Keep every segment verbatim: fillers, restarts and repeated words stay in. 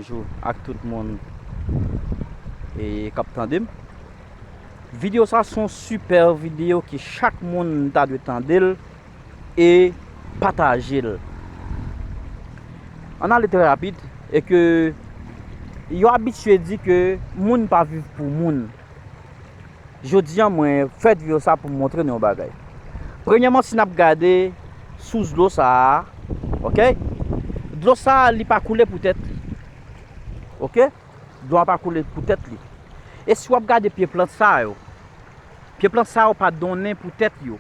Bonjou ak tout moun e k ap tande m. Videyo sa se yon sipè videyo ke chak moun ta dwe tande l e pataje l. Ann ale trè rapid e ke yo abitye di ke moun pa viv pou moun. Jodi a mwen fè videyo sa pou m montre nou yon bagay. Premyèman, si n ap gade sous dlo sa a, oke? Dlo sa a, li pa koule pou tèt li. Oke? Dlo a pa koule pou tèt li. E si w ap gade pye plant sa yo, pye plant sa yo pa donnen pou tèt yo.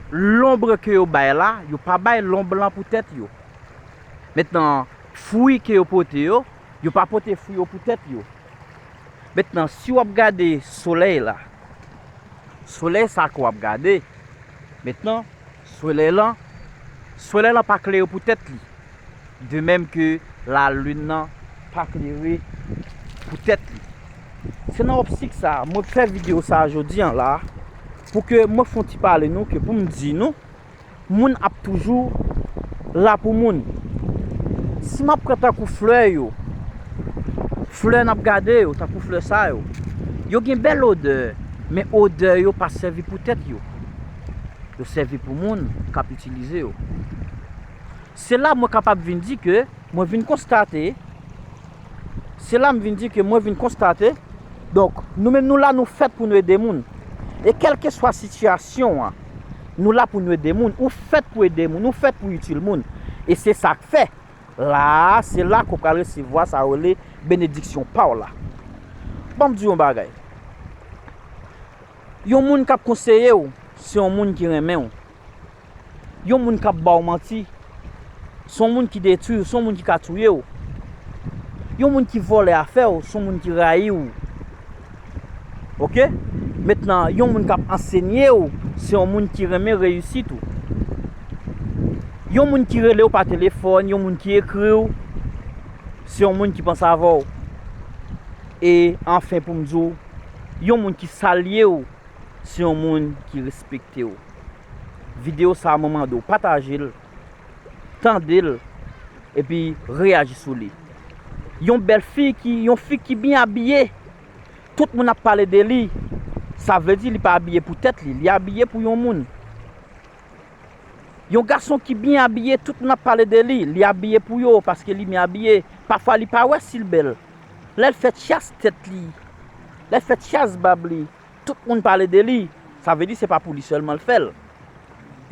Lonb ke yo bay la, yo pa bay lonb lan pou tèt yo. Mentnan, fwi ke yo pote yo, yo pa pote fwi yo pou tèt yo. Mentnan, si w ap gade solèy la, solèy sa ke w ap gade, mentnan, solèy lan, solèy lan pa klere pou tèt li. De menm ke lalin nan pa klere pou tèt li. Se nan optik sa a, mwen fè videyo sa a jodi a la, pou ke mwen fè yon ti pale nou, ke pou m di nou, moun ap toujou la pou moun. Si m ap pran tankou flè yo, flè n ap gade yo, tankou flè sa yo, yo gen bèl odè, men odè yo pa sèvi pou tèt yo. Yo sèvi pou moun k ap itilize yo. Se la mwen kapab vin di ke mwen vin konstate, se la m vin di ke mwen vin konstate, donk, nou menm nou la, nou fèt pou nou ede moun. E kèlkeswa sitiyasyon an, nou la pou nou ede moun. Ou fèt pou ede moun, ou fèt pou itil moun. E se sa k fè, la a, se la ke w pral resevwa sa yo rele benediksyon pa w la. Ban m di w yon bagay. Yon moun k ap konseye w, se yon moun ki renmen w. Yon moun k ap ba w manti, se yon moun ki detwi w, se yon moun ki ka touye w. Yon moun ki vòlè afè w, se yon moun ki rayi w. Oke? Mentnan, yon moun k ap ansenye w, se yon moun ki renmen reyisit ou. Yon moun ki rele w pa telefòn, yon moun ki ekri w, se yon moun ki panse avè w. E anfen, pou m di w, yon moun ki salye w, se yon moun ki respekte w. Videyo sa a, mwen mande w pataje l, tande l, epi reyaji sou li. Yon bèl fi ki, yon fi ki byen abiye, tout moun ap pale de li, sa vle di li pa abiye pou tèt li, li abiye pou yon moun. Yon gason ki byen abiye, tout moun ap pale de li, li abiye pou yo, paske li byen abiye. Pafwa li pa wè si l bèl. Lè l fè tyas tèt li, lè l fè tyas bab li, tout moun pale de li, sa vle di se pa pou li sèlman l fè l.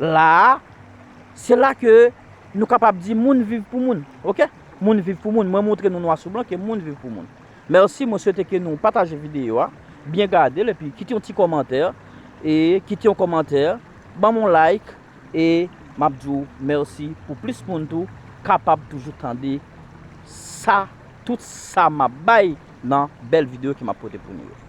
La a, se la ke nou kapab di moun viv pou moun, oke? Moun viv pou moun. Mwen montre nou nwa sou blan ke moun viv pou moun. Mèsi, mwen swete ke nou pataje videyo a, byen gade l, epi kite yon ti kòmantè, e kite yon kòmantè, ban m yon like, e m ap di w mèsi pou plis moun tou kapab toujou tande sa, tout sa m ap bay nan bèl videyo ke m ap pote pou nou yo.